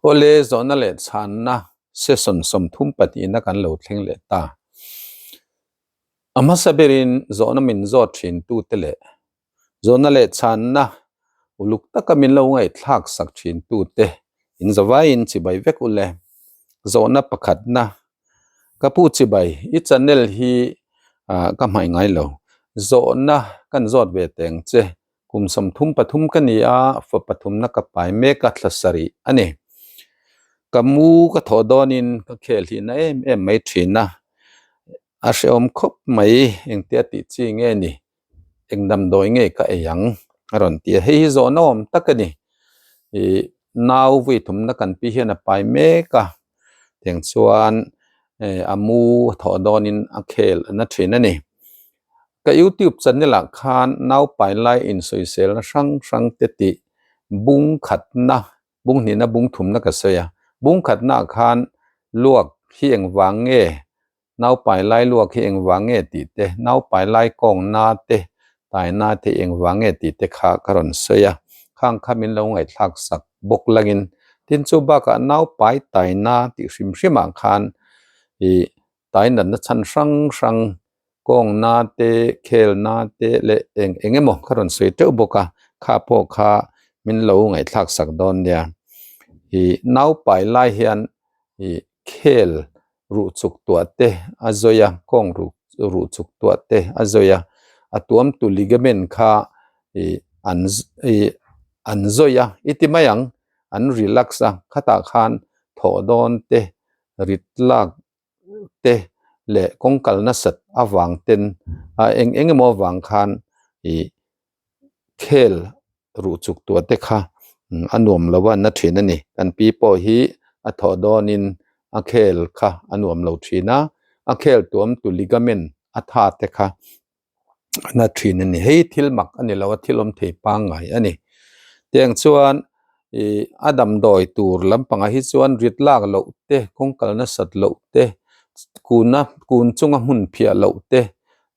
Awle, zawhna leh chhanna session 32na kan lo thleng leh ta. A hmasa berin zawhna min zawt thin tute leh zawhna leh chhanna uluk taka min lo ngaihthlak sak thin tute in zavaiin chibai vek u le. Zawhna pakhatna, Ka pu chibai, i channel hi ka hmaih ngai lo. Zawhna kan zawt ve teng che. Kum 33 ka ni a, fa pathumna ka pai mek a, thla sarih a ni. Ka mu ka thawh dawnin ka khel hi na em em mai thin a, a hrehawm khawp mai, engtia tih chi nge ni, eng damdawi nge ka ei ang a rawn ti a, hei hi zawhna awm tak a ni. Ih nau vui thumna kan pi hian a pai mek a, tiang chuan a mu thawh dawnin a khel a na thin a ni. Ka YouTube channel ah khan naupai lai insawiselna hrang hrang te tih bung khatna, bung hnihna bung thumna ka sawi a. Bung khatna ah khan luak hi engvang nge, naupai lai luak hi engvang nge tih te, naupai lai kawngna te, taina te engvang nge tih te kha ka rawn sawi a. Khang kha min lo ngaihthlak sak bawk langin. Tin chu bakah naupai taina tih hrim hrim ah khan ih Tai natna chhan hrang hrang kawngna te, khelna te leh eng eng emaw ka rawn sawi teuh bawk a, kha pawh kha min lo ngaihthlak sak dawn nia. Ih naupai lai hian ih khel ruh chuk tuah te a zawi a, kawng ruh ruh chuk tuah te a zawi a, a tuamtu ligament kha ih an ih an zawi a, i ti mai ang, an relax a, khatah khan thawh dawn te rit lak te leh kawng kal nasat avang ten a eng eng emaw avang khan ih khel ruh chuk tuah te kha a nuam lo a na thin a ni. Kan pi pawh hi a thawh dawnin a khel kha a nuam lo thin a, a khel tuam tu ligament a tha te kha na thin a ni. Hei thil mak a ni lo a, thil awm thei pangngai a ni. Tiang chuan ih a damdawi tur lampangah hi chuan rit lak loh te, kawng kal nasat loh te, kuna kun chunga hmun phiah loh te,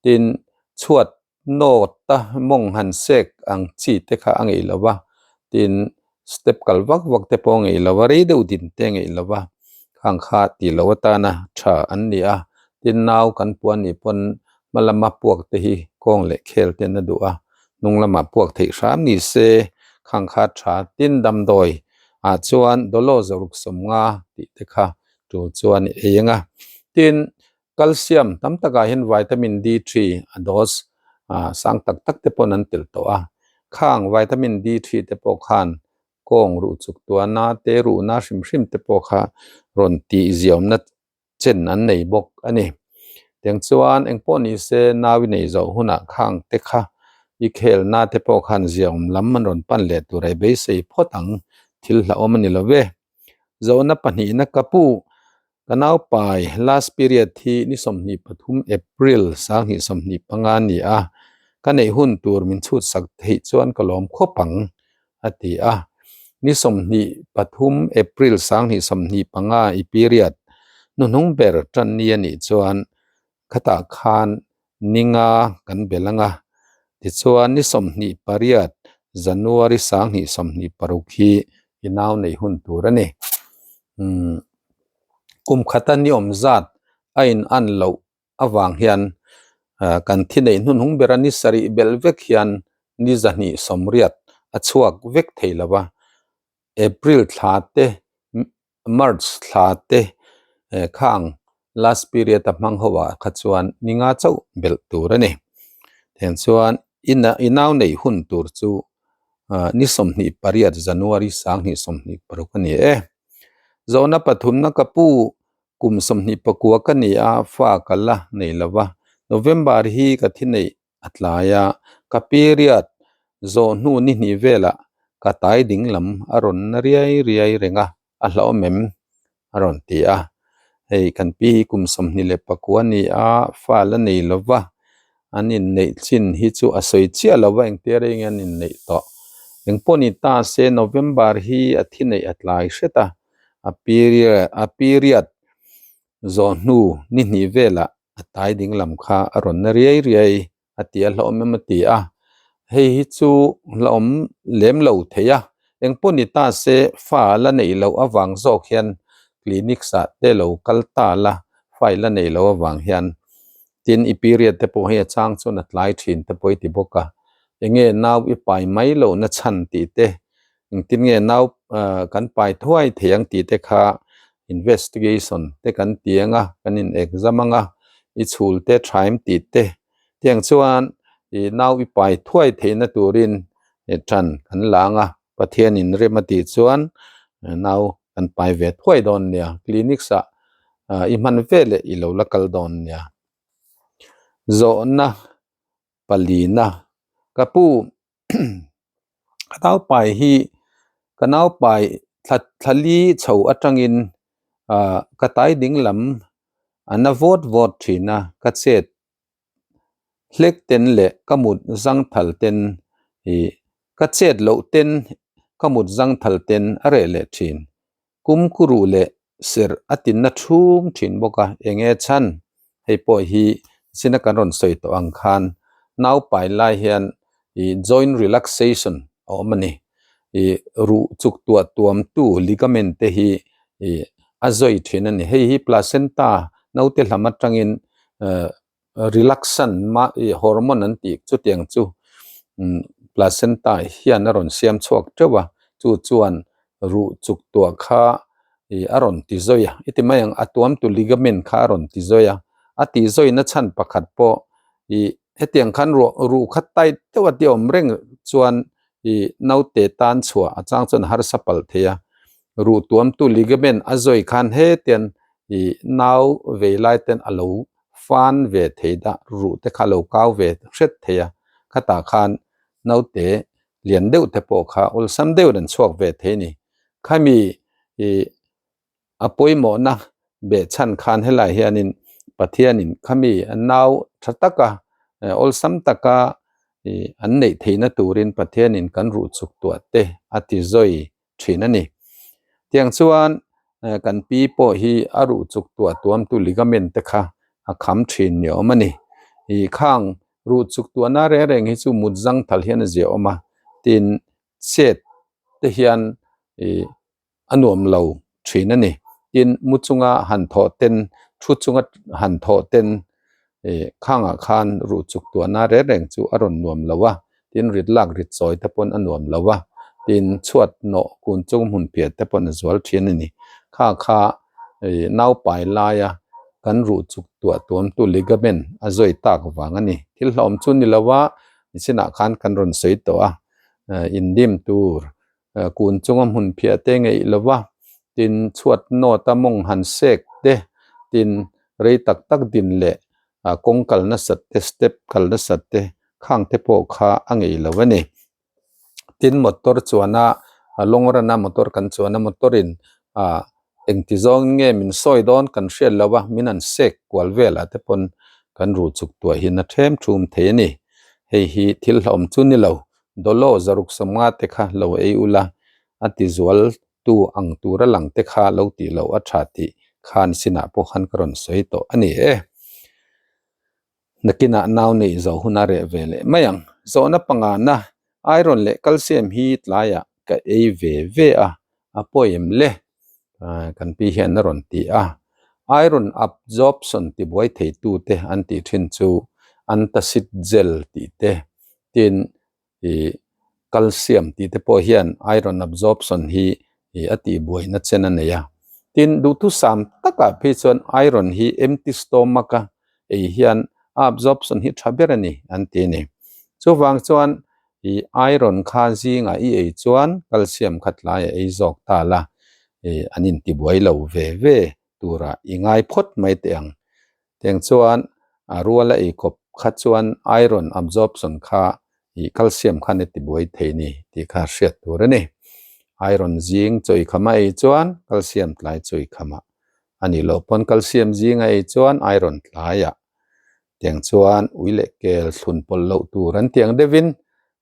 tin chhuat nawt a mawng han sek ang chi te kha a ngeih lo va, tin step kal vak vak te pawh a ngeih lo va, rei deuh din te a ngeih lo va, khang kha tih loh atana tha an ni a, tin nau kan puan nih pawn hma lama puak te hi kawng leh khel ten a duh a, hnung lamah puak theih hram ni se khang kha tha tin damdawi ah chuan dawlaw zawruk 50 tih te kha tul chuan i ei ang a, tin calcium tam takah hian vitamin D3 a dose ah sang tak tak te pawn an telh tawh a, khang vitamin D3 te pawh khan kawng ruh chuk tuahna te ruhna hrim hrim te pawh kha rawn tih ziawmna chen an nei bawk a ni. Tiang chuan engpawh ni se nau i nei zawh hunah khang te kha i khelna te pawh khan ziaawm lam an rawn pan leh tur a i beisei phawt ang thil hlauhawm a ni lo ve. Zawhna pahnihna ka pu ka naupai last period hi ni 23 April 2025 a ni a, ka neih hun tur min chhut sak theih chuan ka lawm khawp ang a ti a. Ni 23 April 2025 i period hnuhnung ber tan ni a nih chuan khatah khan ninga kan bel ang a. Tichuan ni 28 January 2026 hi i nau neih hun tur a ni. Umm kum khata ni awm zat a in an loh avang hian kan thi neih hnuhnung bera ni sarih belh vek hian ni 280 a chhuak vek thei lo va. April thla te, March thla te khang last period a hmang ho ah kha chuan ni nga chauh belh tur a ni. Tiang chuan i nau neih hun tur chu ni 28 January 2026 a ni e. Zawhna pathumna ka pu Kum 29 ka ni a, fa ka la nei lo va. November hi ka thi neih a tlai a, ka period zawh hnu ni hnih velah ka tai ding lam a rawn na riai riai reng a, a hlauhawm em? a rawn ti a. Hei kan pi hi kum 29 a ni a, fa la nei lo va, an inneih chin hi chu a sawi chiah lo va, engtia reng an inneih tawh. Engpawh ni ta se November hi a thi neih a tlai hret a. A period a period zawh hnu ni hnih velah a tai ding lam kha a rawn na riai riai a ti a hlauhawm em a ti a, hei hi chu hlauhawm lem lo thei a. Engpawh ni ta se fa la neih loh avang zawk hian clinics ah te lo kal ta la, fa i la neih loh avang hian tin i period te pawh hei a chang chuan a tlai thin te pawh i ti bawk a, enge nau i pai mai lohna chhan tih te engtin nge nau kan pai thuai thei ang tih te kha investigation te kan ti ang a, kan in exam ang a, i chhul te thaim tih te tiang chuan i nau i pai thuai theihna turin tan kan la ang a, Pathianin rem a tih chuan nau kan pai ve thuai dawn nia, clinics ah i hman veleh i lo la kal dawn nia. Zawhna palina ka pu Ka naupai hi ka naupai thla thla li chho atangin ah ka tai ding lam a na vawt vawt thin a, ka chet hlek ten leh ka mut zangthal ten ih ka chet loh ten ka mut zangthal ten a reh leh thin. Kumkuruh leh serh a tinna thum thin bawk a, eng nge chhan? Hei pawh hi china kan rawn sawi tawh ang khan naupai lai hian ih joint relaxation a awm a ni. Ih ruh chuk tuah tuamtu ligament te hi ih a zawi thin a ni. Hei hi placenta naute hlam atangin eh relaxant mah ih hormone an tih chutiang chu umm placenta hian a rawn siam chhuak teuh a chu chuan ruh chuk tuah kha ih a rawn ti zawi a i ti mai ang a tuamtu ligament kha a rawn ti zawi a a tih zawina chhan pakhat pawh ih hetiang khan ruah ruh kha tight deuh a ti awm reng chuan ih naute tan chhuah a chang chuan harsa palh thei a ruh tuamtu ligament a zawi khan hetiang ih nau vei lai ten a lo fan ve thei dah ruh te kha lo kau ve hret thei a, khatah khan naute lian deuh te pawh kha awlsam deuh in an chhuak ve thei a ni. Khami ih a pawimawhna behchhan khan helai hianin Pathianin khami nau tha taka awlsam taka ih an neih theihna turin Pathianin kan ruh chuk tuah te a ti zawi thin a ni. Tiang chuan kan pi pawh hi a ruh chuk tuah tuamtu ligament te kha a kham thin ni awm a ni. Ih khang ruh chuk tuahna reng reng hi chu mut zang thal hian a zia awm a, tin chet te hian ih a nuam lo thin a ni. Tin mu chunga han thawh ten thu chunga han thawh ten Ih khangah khan ruh chuk tuahna reng reng chu a rawn nuam lo a, tin rit lak rit chawi te pawn a nuam lo a, tin chhuat nawh kun chung hmun piah te pawn a zual thin a ni. Kha kha ih naupai laia kan ruh chuk tuah tuamtu ligament a zawi tak vang a ni. Thil hlauhawm chu ni lo a, nichinah khan kan rawn sawi tawh a, indim tur kun chunga hmun phiah te ngeih lo va, tin chhuat nawta mawng han sek te, tin rei tak tak din leh kawng kal nasat te, step kal nasat te khang te pawh kha a ngeih lo a ni. Tin motor chuana long run a motor kan chuan a motor in ah engti zawng nge min sawi dawn kan hriat lo a, min han sek kual velah te pawn kan ruh chuk tuah hian a them thum thei a ni. Hei hi thil hlauhawm chu ni lo. Dawlaw zaruk sawmnga te kha lo ei ula, a ti zual tu ang tura lang te kha lo tih loh a tha tih khan sinah pawh khan ka rawn sawi tawh a ni e. Nakinah nau neih zawh hun a reh ve leh mai ang. Zawhna pangana, Iron leh calcium hi tlaiah ka ei ve ve a, a pawi em le? Kan pi hian a rawn ti a. Iron absorption tibuai theitute an tih thin chu antacid gel tih te, tin ih calcium tih te pawh hian iron absorption hi ih a tihbuaina chen a nei a. Tin, duhthusam takah phei chuan iron hi empty stomach a ei hian a absorption hi tha ber a ni an ti a ni. Chuvang chuan ih iron kha zingah i ei chuan calcium kha tlaiah ei zawk ta la ih an intibuai lo ve ve turah i ngai phawt mai teh ang. Tiang chuan a ruala ei kawp kha chuan iron absorption kha ih calcium khan a tibuai thei ni tih kha hriat tur a ni. Iron zing chawi khama ei chuan calcium tlai chawi khamah a nih loh pawn calcium zing a ei chuan iron tlaiah Tiang chuan ui leh kel thlun pawlh loh tur an tiang deuhin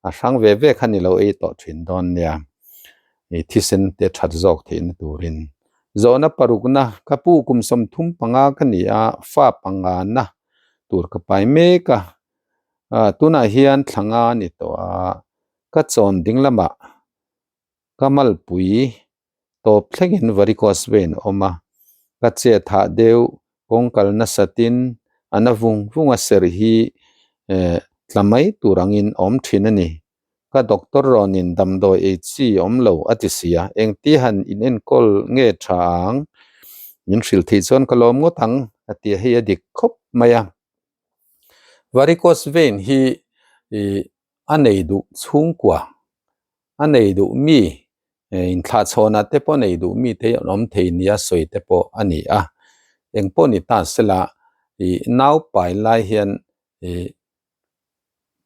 a hrang ve ve kha ni lo ei tawh thin dawn nia. I thisen te that zawk theihna turin. Zawhna parukna, Ka pu kum 35 ka ni a, fa pangana tur ka pai mek a. Tunah hian thla nga ni tawh a, ka chawn ding lamah. Ka malpui tawp thlengin varicose vein a awm a, ka chet hah deuh kawng kal nasatin a na vung vung a ser hi tla mai tur angin a awm thin a ni. Ka doctor rawnin damdawi ei chi a awm lo a ti si a, engti han inenkawl nge tha ang? Min hrilh theih chuan ka lawm ngawt ang a ti a, hei a dik khawp mai a. Varicose vein hi a nei duh chhungkua, a nei duh mi, inthlahchhawnah te pawh nei duh mi te hi an awm thei nia sawi te pawh a ni a. Eng pawh ni ta sela ih nau pai lai hian ih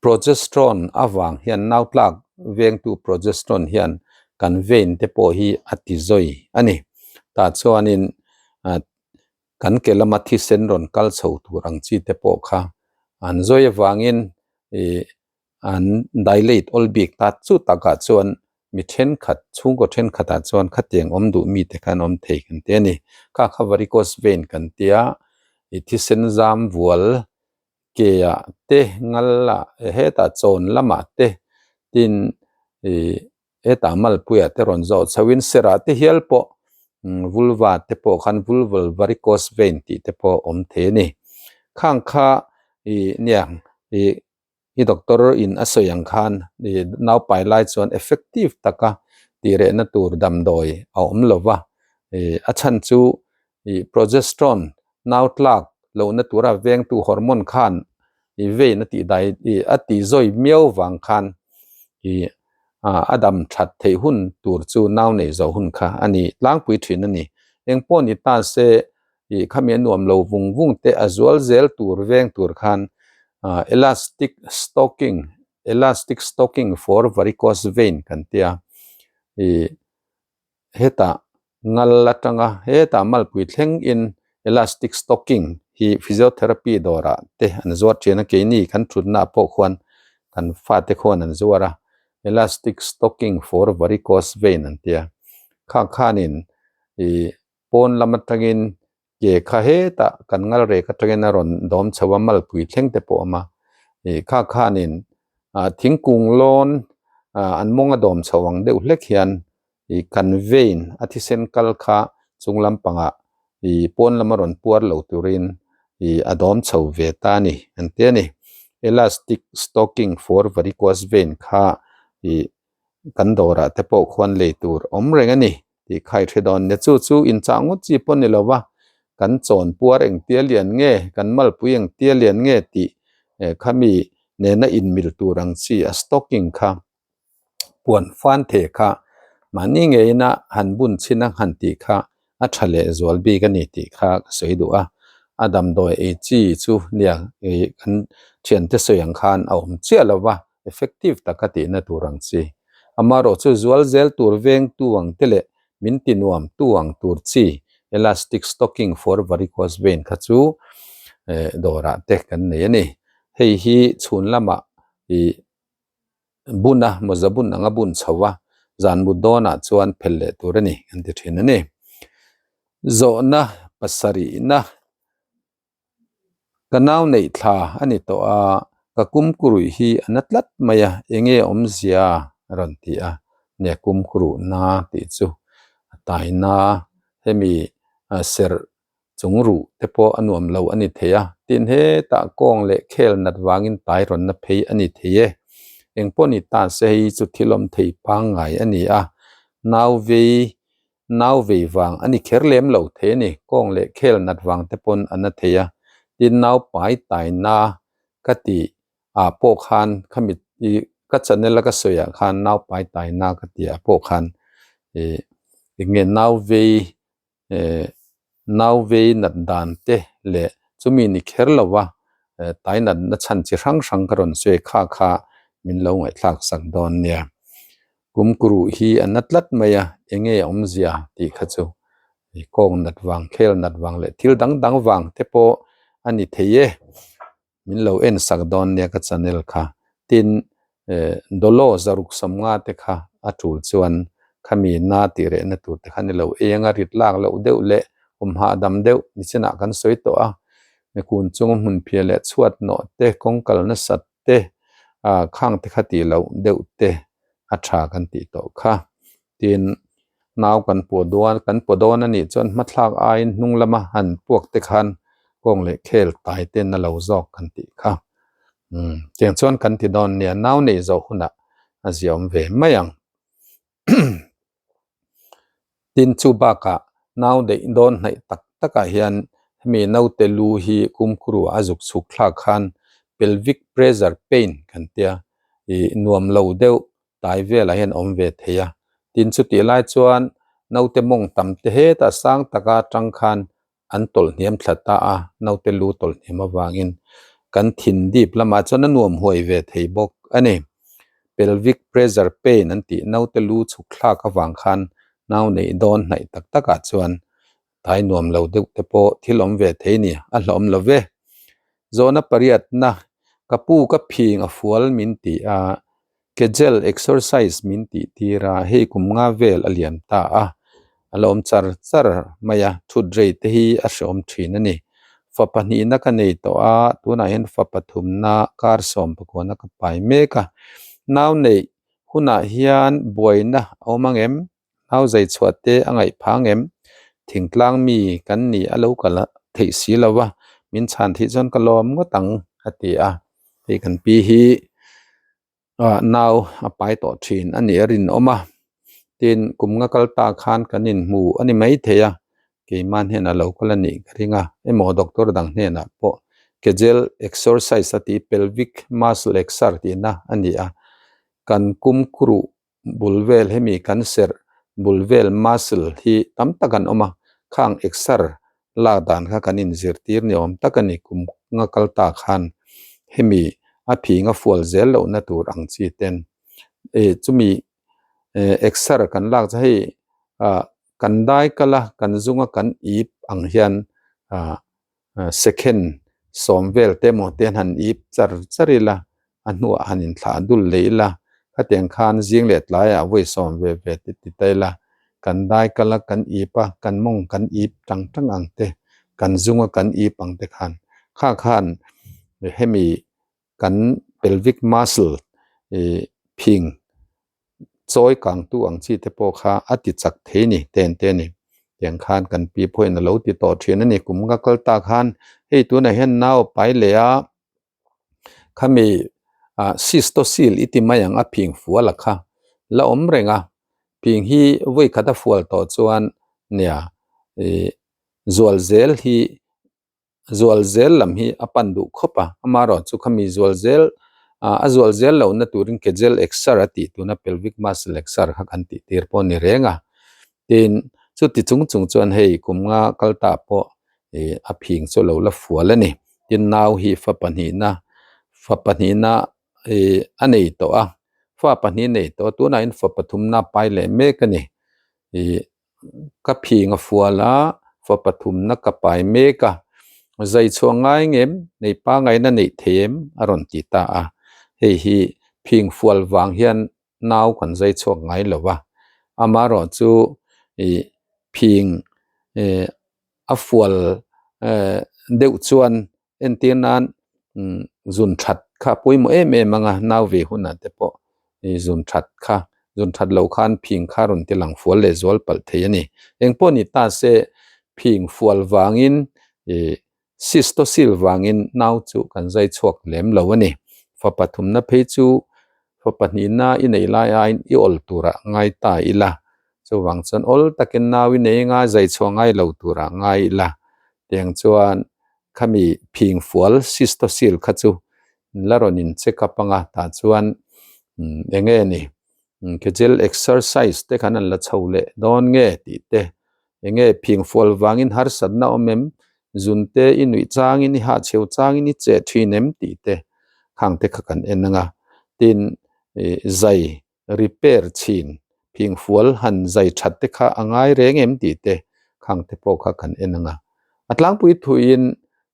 progesterone avang hian nau tlak vengtu progesterone hian kan vein te pawh hi a ti zawi a ni. Tah chuanin ah Kan ke lama thisen rawn kal chho tur ang chi te pawh kha an zawi avangin ih an dilate awl bik ta chu takah chuan mi thenkhat chhungkaw thenkhatah chuan khatiang awm duh mite kha an awm thei kan ti a ni. Kha kha varicose vein kan tia ih thisen zam vual ke ah te ngal ah hetah chawn lamah te tin ih Hetah malpuia te rawn zawh chhoin serah te hial pawh vulva te pawh khan vulval varicose vein tih te pawh awm thei a ni. Khang kha ih nia ih i doctor in a sawi ang khan ih naupai lai chuan effective taka tih rehna tur damdawi a awm lo va, ih a chhan chu ih progesterone nau tlak lohna tura vengtu hormone khan ih vein a tih dai ih a tih zawi miau vang khan ih a dam that theih hun tur chu nau nei zawh hun kha a ni tlangpui thin a ni. Eng pawh ni ta se ih khami a nuam lo vung vung te a zual zel tur veng tur khan elastic stocking elastic stocking for varicose vein kan tia ih hetah ngal atanga hetah malpui thleng in elastic stocking hi physiotherapy dawrah te an zuar thin a keini kan thutna ah pawh khuan kan fate khuan an zuar a elastic stocking for varicose vein an tia kha khanin ih pawn lam atangin Ke kha hetah kan ngal rek atangin a rawn dawm chho a, malpui thleng te pawh a awm a. Ih kha khanin ah thingkung lawn ah an mawng a dawm chho ang deuh hlek hian ih kan vein a thisen kal kha chung lampangah ih pawn lama rawn puar lo turin ih a dawm chho ve ta a ni an ti a ni. Elastic stocking for varicose vein kha ih kan dawrah te pawh khuan lei tur awm reng a ni. Tih kha i hre dawn nia. Chu chu inchah ngawt chi pawh ni lo va, kan chawn puar engtia lian nge, kan malpui engtia lian nge tih khami nena inmil tur ang chi a stocking kha puan fan the kha mahni ngeina han bun chhin ang han tih kha a tha leh zual bik a ni tih kha ka sawi duh a. A damdawi ei chi chu nia kan thiante sawi ang khan a awm chiah lo va. effective taka tihna tur ang chi. Amaherawh chu zual zel tur vengtu ang te leh min ti nuam tu ang tur chi elastic stocking for varicose vein kha chu dawrah te kan nei a ni. Hei hi chhun lamah ih bun a mawza bun anga bun chho a, zan mut dawnah chuan phel leh tur a ni kan ti thin a ni. Zawhna pasarihna. Ka nau neih thla a ni tawh a, ka kumkuruih hi a na tlat mai a, enge awmzia a rawn ti a, nia kumkuruh na tih chu a tai na, hemi serh chung ruh te pawh a nuam lo a ni thei a, tin hetah kawng leh khel nat vangin tai rawn na phei a ni thei e, engpawh ni ta se hei chu thil awm thei pangngai a ni a, nau vei Nau vei vang a ni kher lem lo thei a ni, kawng leh khel nat vang te pawn a na thei a, tin nau pai tai na ka tih ah pawh khan khami ih ka channel a ka sawi ah khan nau pai tai na ka tih ah pawh khan ih eng nge nau vei eh nau vei nat dan te leh chumi ni kher lo va tai nat na chhan chi hrang hrang ka rawn sawi kha kha min lo ngaihthlak sak dawn nia. Kumkuruh hi a na tlat mai a, enge a awmzia tih kha chu kawng nat vang, khel nat vang leh thil dang dang vang te pawh a ni thei e. Min lo en sak dawn nia ka channel kha. Tin, Dolo zaruk sawmnga te kha a tul chuan khami na tih rehna tur te kha ni lo. Ei anga rit lak loh deuh leh awm hahdam deuh nichinah kan sawi tawh a, kun chunga hmun phiah leh chhuat nawh te, kawng kal nasat te, khang te kha tih loh deuh te a tha kan tih tawh kha. Tin, nau kan puah dawn kan puah dawn a nih chuan hmathlak aiin hnung lama han puak te khan kawng leh khel tai te na lo zawk kan tih kha. Umm, tiang chuan kan ti dawn nia, nau neih zawh hunah a ziaawm ve mai ang. Tin, chu bakah nau deih dawn hnaih tak takah hian hemi naute lu hi kumkhuru a zuk chhuk thlak khan pelvic pressure pain kan tia, ih nuam lo deuh tai velah hian awm ve thei a. Tin, chutih lai chuan naute mawng tam te hetah sang taka tang khan an tawlh hniam thla ta a, naute lu tawlh hniam avangin kan thin dip lamah chuan a nuam huai ve thei bawk a ni. Pelvic pressure pain an tih naute lu chhuk thlak avang khan nau neih dawn hnaih tak takah chuan tai nuam lo deuh te pawh thil awm ve thei ni, a hlawm lo ve. Zawhna pariatna, Ka pu ka phing a fual min ti a, Kegel exercise min tih tir a, hei kum nga vel a lian ta a, a la awm char char mai a, thut rei te hi a hreawm thin a ni. Fa pahnihna ka nei tawh a, tunah hian fa pathumna kar sawm pakuana ka pai mek a. Nau neih hunah hian buaina a awm ang em? Nau zai chhuah te a ngaih phang em? Thingtlang mi kan ni a lo kal theih si lo va, min chhan theih chuan ka lawm ngawt ang a ti a. Hei kan pi hi nau a pai tawh thin a nih a rinawm a, tin kum nga kal ta khan kan inhmu a ni maithei a, keimah hnenah lo kal a nih ka ring a, emaw doctor dang hnenah pawh Kegel exercise a tih pelvic muscle exer tihna a ni a, kan kumkruh bul vel hemi kan serh bul vel muscle hi tam tak an awm a, khang exer lak dan kha kan inzirtir ni awm tak a ni kum nga kal ta khan hemi a phing a fual zel lohna tur ang chi ten eh chumi eh exer kan lak chu hei ah kan dai kal a kan zunga kan ip ang hian ah. Second sawm vel te emaw te han ip char char ila, a hnuah han inthlah dul leh ila, khatiang khan zing leh tlaiah vawi sawm ve ve te ti ta ila, kan dai kal a, kan ip a, kan mawng kan ip tang tang ang te, kan zung a kan ip ang te khan, kha khan hemi kan pelvic muscle ih phing chawi kangtu ang chi te pawh kha a ti chak thei ni ten te ni tiang khan kan pi pawhin a lo ti tawh thin a ni kum ka kal tak khan hei tunah hian nau a pai leh a khami ah cystocele i ti mai ang a phing fual a kha la awm reng a phing hi vawi khat a fual tawh chuan nia ih zual zel hi. Zual zel lam hi a pan duh khawp a, amaherawh chu khami zual zel a zual zel lohna turin Kegel exer a tih tuna pelvic muscle exer kha kan tih tir pawh a ni reng a. Tin, chuti chung chung chuan hei kum nga kal ta pawh ih a phing chu lo la fual a ni. Tin, nau hi fa pahnihna fa pahnihna ih a nei tawh a, fa pahnih nei tawh a, tunah hian fa pathumna pai leh mek a ni. Ih Ka phing a fual a, fa pathumna ka pai mek a, zai chhuah ngai ngem, nei pangaina neih thei em? a rawn ti ta a. Hei hi phing fual vang hian nau kan zai chhuak ngai lo va, amaherawh chu ih phing eh a fual eh deuh chuan Entir nan zun that kha pawimawh em em ang a, nau ve hunah te pawh zun that kha, zun that loh khan phing kha rawn ti lang fual leh zual palh thei a ni. Eng pawh ni ta se phing fual vangin ih cystocele vangin nau chu kan zai chhuak lem lo a ni. Fa pathumna phei chu fa pahnihna i neih lai aiin i awl turah ngai ta ila, chuvang chuan awl takin nau i nei anga zai chhuah ngai lo turah ngai ila, tiang chuan Khami phing fual cystocele kha chu la rawn in check up anga tah chuan eng nge ni Kegel exercise te khan an la chho leh dawn nge tih te eng nge phing fual vangin harsatna awm em zun te i nuih changin i hahchheu changin i cheh thin em tih te khang te kha kan en anga tin zai repair chhin phingfual han zai that te kha a ngai reng em tih te khang te pawh kha kan en ang a. A tlangpui thuiin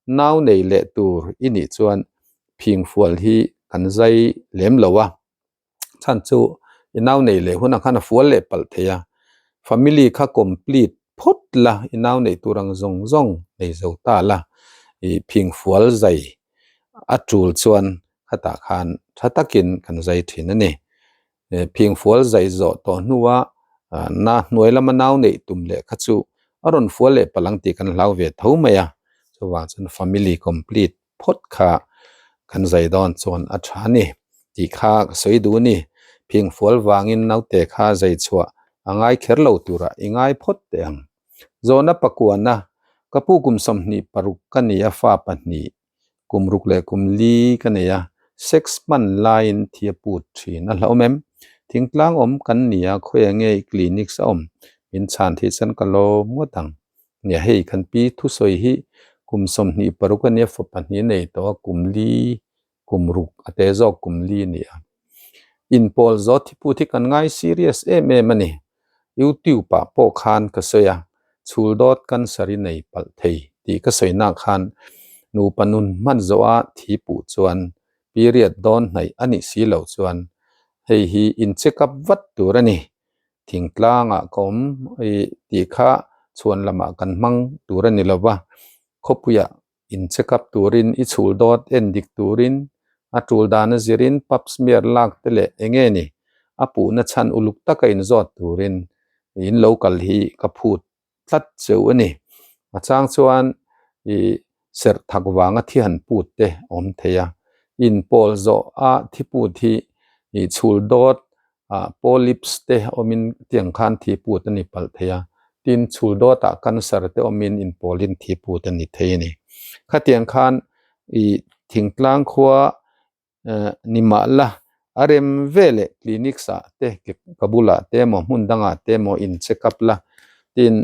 nau nei leh tur i nih chuan phingfual hi kan zai lem lo a, chhan chu i nau nei leh hunah khan a fual leh palh thei a, family kha complete phawt la i nau neih tur ang zawng zawng nei zo ta la i phingfual zai a tul chuan khatah khan tha takin kan zai thin a ni. Phingfual zai zawh tawh hnua Na hnuai lama nau neih tum leh kha chu a rawn fual leh palh ang tih kan hlau ve tho mai a, chuvang chuan family complete phawt kha kan zai dawn chuan a tha a ni tih kha ka sawi duh a ni. Phing fual vangin naute kha zai chhuah a ngai kher lo turah i ngai phawt teh ang. Zawhna pakuana, Ka pu kum 26 ka ni a fa pahnih kum ruk leh kum li ka nei a, sex hman laiin thi a put thin a hlauhawm em? Thingtlang awm kan ni a, khawiah nge i clinics a awm? Min chhan theih chuan ka lawm ngawt ang. Nia hei kan pi thusawi hi kum 26 a nia fa pahnih a nei tawh a, kum li kum ruk a te zawk kum li a ni a. Inpawl zawt hi put hi kan ngai serious em em a ni. YouTube ah pawh khan ka sawi a, chhul dawt cancer i nei palh thei tih ka sawi nak khan nupa nun hman zawh a thi puh chuan period dawn hnaih a nih si loh chuan hei hi in check up vat tur a ni. Thingtlangah ka awm i tih kha chhuan lamah kan hmang tur a ni lo va, khawpuiah In check up turin, i chhul dawt en dik turin, a tul dan a zirin pap smear lak te leh eng nge ni a puhna chhan uluk taka in zawt turin in lo kal hi ka phut tlat cheu a ni. A chang chuan i serh thak vanga thi han put te a awm thei a, in pawl zawh a thi put hi i chhul dawt ah polyps te awmin tiang khan thi put a ni palh thei a, tin chhul dawtah cancer te awmin inpawlin thi put a ni thei a ni. Khatiang khan ih thingtlang khua eh ni mah la a rem ve leh clinics ah te ka bulah te emaw hmun dangah te emaw in check up la, tin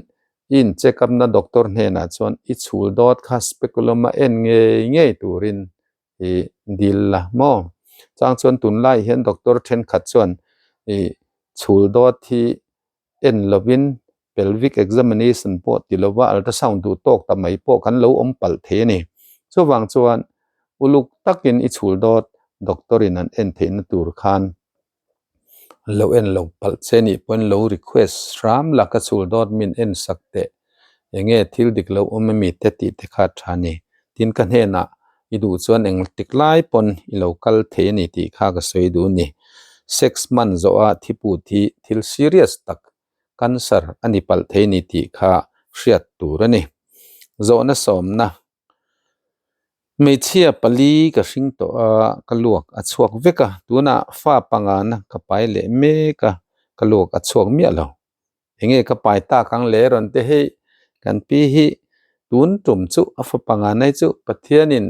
i in check up na doctor hnenah chuan i chhul dawt kha speculum a en ngei ngei turin ih dil la maw chang chuan tunlai hian doctor thenkhat chuan ih chhul dawt hi en lovin pelvic examination pawh ti lova ultrasound duh tawk ta mai pawh kan lo awm palh thei a ni. Chuvang chuan uluk takin i chhul dawt doctor in an en theihna tur khan Lo en lo palh che nih pawhin lo request hram la ka chhul dawt min en sak teh enge thil dik lo awm ami te tih te kha tha ni. Tin ka hnenah i duh chuan eng tik lai pawn i lo kal thei a ni tih kha ka sawi duh a ni. Sex hman zawh a thiput hi thil serious tak cancer a ni palh thei a ni tih kha hriat tur a ni. Zawhna sawmna Hmeichhia pali ka hring tawh a, ka luak a chhuak vek a, tunah fa pangana ka pai leh mek a, ka luak a chhuak miah lo. Enge ka pai tak ang le rawn te hei kan pi hi tun tum chu a fa pangana hi chu Pathianin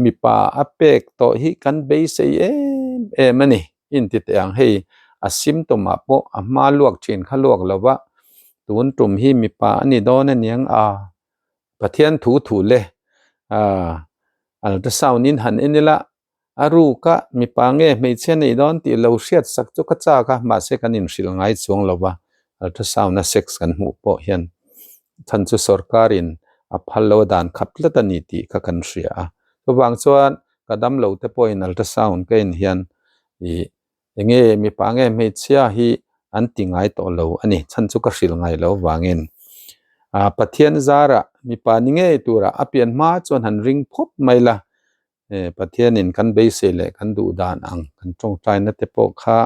mipa a pek tawh hi kan beisei em em a ni. Inti teh ang hei a symptom ah pawh a hma luak thin kha luak lo va, tun tum hi mipa a ni dawn a niang a. Pathian thu thu le ah ultrasound in han en ila a ruk a mipa nge hmeichhia nei dawn tih lo hriat sak chu ka chak a mahse kan inhrilh ngai chuang lo va ultrasound a sex kan hmuh pawh hian chhan chu sorkar in a phal lo a dan khap tlat a ni tih kha kan hria a chuvang chuan ka damlo te pawhin ultrasound ka en hian ih Enge mipa nge hmeichhia hi an ti ngai tawh lo a ni, chhan chu ka hrilh ngai lo vangin. Ah Pathian zarah mipa ni ngei turah a pian hma chuan han ring phawt mai la, eh Pathianin kan beisei leh kan duh dan ang kan tawngtaina te pawh kha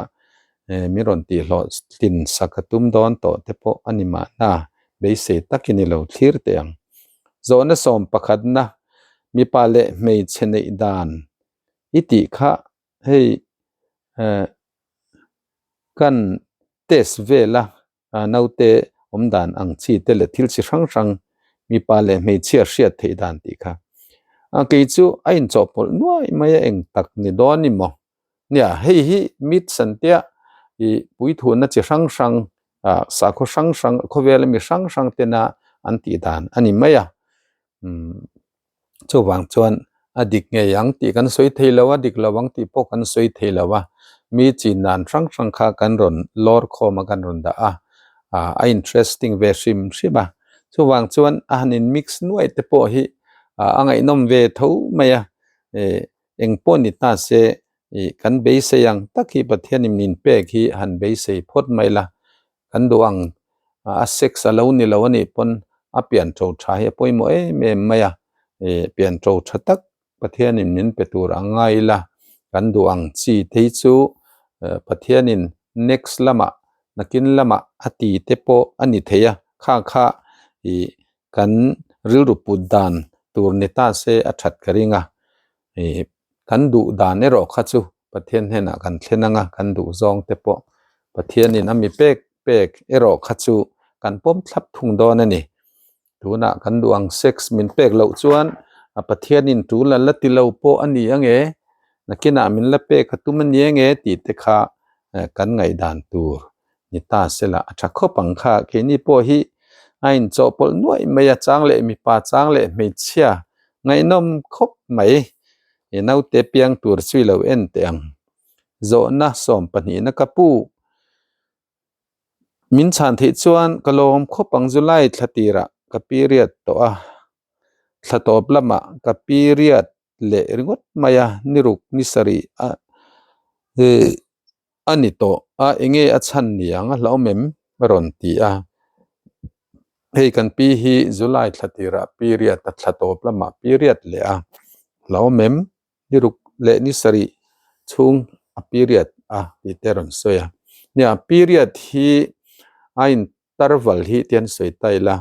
eh min rawn tihhlawh tlin sak a tum dawn tawh te pawh a ni mahna beisei takin i lo thlir teh ang. Zawhna sawm pakhatna mipa leh hmeichhe neih dan i tih kha hei eh kan test vela naute awm dan ang chi te leh thil chi hrang hrang mipa leh hmeichhia hriat theih dan tih kha a kei chu a inchawhpawlh nuai mai a eng tak ni dawn ni maw nia hei hi myths an tia ih puithuna chi hrang hrang ah sakhaw hrang hrang khawvela mi hrang hrang tena an tih dan a ni mai a umm. Chuvang chuan a dik ngei ang tih kan sawi thei lo a, dik lo ang tih pawh kan sawi thei lo a, mi chin dan hrang hrang kha kan rawn lawr khawm a kan rawn dah a, ah a interesting ve hrim hrim a. Chuvang chuan a han in mix nuai te pawh hi ah a ngaihnawm ve tho mai a, eh eng pawh ni ta se ih kan beisei ang tak hi Pathianin min pek hi han beisei phawt mai la, Kan duh ang a sex a lo ni lo a nih pawn a pian to tha hi a pawimawh em em mai a, ih pian to tha tak Pathianin min pe tur a ngai ila kan duh ang chi te hi chu Pathianin next lamah Nakin lamah a ti te pawh a ni thei a, kha kha ih kan rilru put dan tur ni ta se a that ka ring a, ih kan duh dan erawh kha chu Pathian hnenah kan thlen ang a, kan duh zawng te pawh Pathianin a mi pek pek erawh kha chu kan pawm thlap thung dawn a ni. Tunah kan duh ang sex min pek loh chuan a Pathianin tul a la ti lo pawh a ni ange, nakinah min la pek a tum a ni ange tih te kha kan ngaihdan tur ni ta sela a tha khawp ang kha. Keini pawh hi a inchawhpawlh nuaih mai a, chang leh mipa chang leh hmeichhia ngaihnawm khawp mai. I naute piang tur chu i lo en teh ang. Zawhna sawmpahnihna ka pu. Min chhan theih chuan ka lawm khawp ang July thla tirah ka period tawh a, thla tawp lamah ka period leh ringawt mai a, ni ruk ni sarih a a ni tawh a, enge a chhan ni ang a hlauhawm em? a rawn ti a, hei kan pi hi July thla tirah period a thla tawp lamah period leh a, hlauhawm em? Ni ruk leh ni sarih chhung a period a tih te a rawn sawi a. Nia period hi a interval hi ti an sawi ta ila.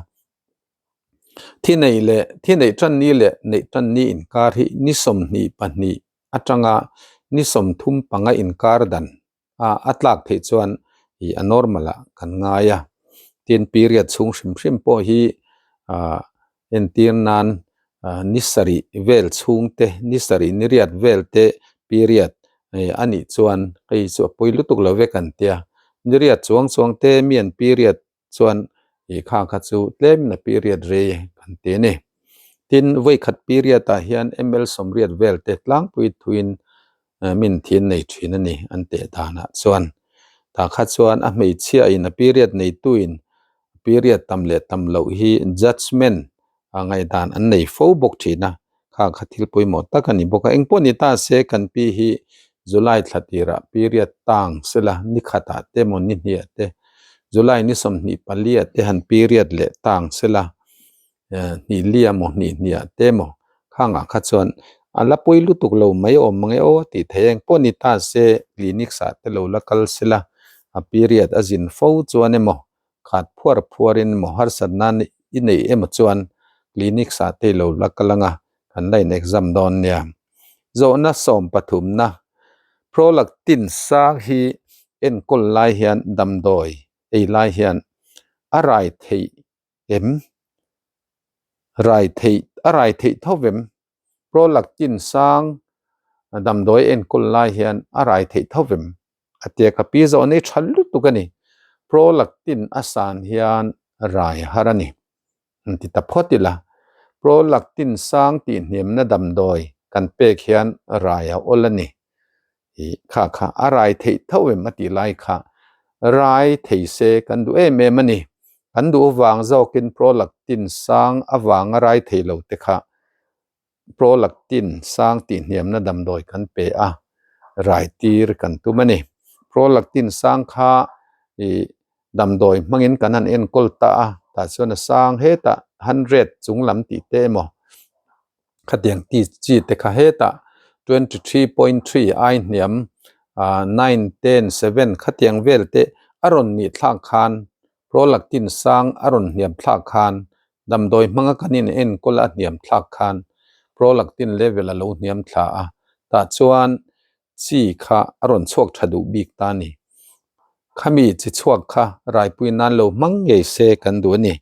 Thi nei leh thi neih tan ni leh neih tan ni inkar hi ni 22 atanga ni 35 inkar dan a a tlak theih chuan ih a normal ah kan ngai a. Tin period chhung hrim hrim pawh hi ah entir nan ah ni sarih vel chhung te ni sarih ni riat vel te period eh a nih chuan hei chu a pawi lutuk lo vek an tia. Ni riat chuang chuang te mi an period chuan ih kha kha chu tlemin a period rei kan ti a ni. Tin vawikhat period ah hian ml 80 vel te tlangpui thuin min thin nei thin a ni an teh danah chuan. Tah kha chuan a hmeichhia in a period neituin period tam leh tam loh hi judgement a ngaihdan an nei fo bawk thin a, kha kha thil pawimawh tak a ni bawk a. Engpawh ni ta se kan pi hi July thla tirah period tang sela ni khatah te emaw ni hniah te July ni 24 ah te han period leh tang sela hnih li emaw hnih hniah te emaw khangah kha chuan a la pawi lutuk lo mai awm mang e aw tih theih a. Engpawh ni ta se clinics ah te lo la kal sela a period a zin fo chuan emaw khat phuar phuarin emaw harsat nan i neih emaw chuan clinics ah te i lo la kal anga kan la in exam dawn nia. Zawhna 13na Prolactin sang hi enkawl lai hian damdawi ei lai hian a rai theih em? Rai theih a rai theih tho vem? Prolactin sang damdawi enkawl lai hian a rai theih tho vem? A tia ka pi zawh nei tha lutuk a ni. Prolactin a san hian rai har a ni. An ti ta phawt ila. Prolactin sang tih hniamna damdawi kan pek hian rai a awl a ni. Ih kha kha a rai theih tho em a tih lai kha rai thei se kan duh em em a ni. Kan duh avang zawkin prolactin sang avanga rai thei lo te kha prolactin sang tih hniamna damdawi kan pe a, rai tir kan tum a ni. Prolactin sang kha ih damdawi hmangin kan han enkawl ta a, tah chuan a sang hetah 100 chung lam tih te emaw khatiang ti chi te kha hetah 23.3 ai hniam 9 10 7 khatiang vel te a rawn nih thlak khan prolactin sang a rawn hniam thlak khan Damdawi hmanga kan in enkawl a hniam thlak khan prolactin level a lo hniam thla a, tah chuan chi kha a rawn chhuak tha duh bik ta a ni. Khami chi chhuak kha raipui nan lo hmang ngei se kan duh a ni.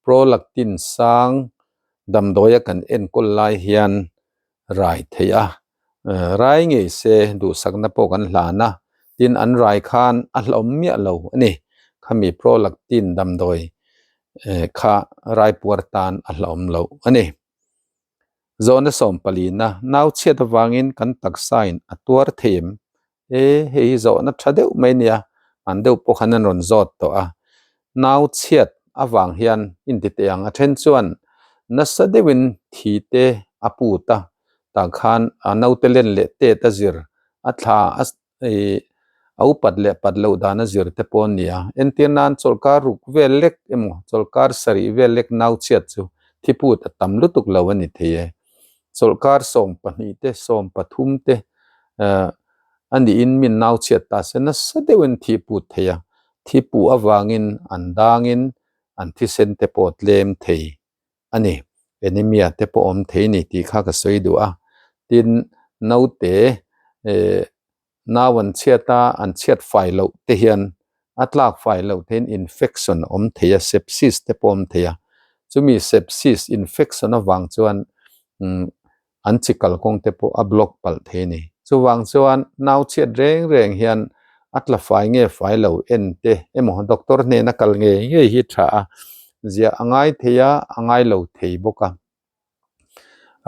Prolactin sang damdawia kan enkawl lai hian rai theih a, rai ngei se duhsakna pawh kan hlan a, tin an rai khan a hlauhawm miah lo a ni. Khami prolactin damdawi kha rai puar tan a hlauhawm loh a ni. Zawhna 14-na, nau chhiat avangin kan taksain a tuar thei em? E, hei hi zawhna tha deuh mai nia, an deuh pawh khan an rawn zawt tawh a. Nau chhiat avang hian intiteh ang a then chuan nasa deuhin thi te a put a, tah khan a naute len leh tet a zir, a thla a a upat leh pat loh dan a zir te pawh a ni a. Entir nan chawlhkar ruk vel lek emaw chawlhkar sarih vel lek nau chhiat chu thi put a tam lutuk lo a ni thei e. Chawlhkar 12 te 13 te a niin min nau chhiat ta se nasa deuhin thi put thei a. Thi puh avangin an dangin an thisen te pawh tlem thei a ni. Anemia te pawh awm thei ni tih kha ka sawi duh a. Tin, naute nau an chhiat a, an chhiat fai loh te hian a tlak fai loh te hian infection awm thei a, sepsis te pawh awm thei a. Chumi sepsis infection avang chuan an chi kalkawng te pawh a block palh thei a ni. Chuvang chuan nau chhiat reng reng hian a tla fai nge fai lo en te emaw doctor hnena kal ngei ngei hi tha a, ziah a ngai thei a, a ngai lo thei bawk a.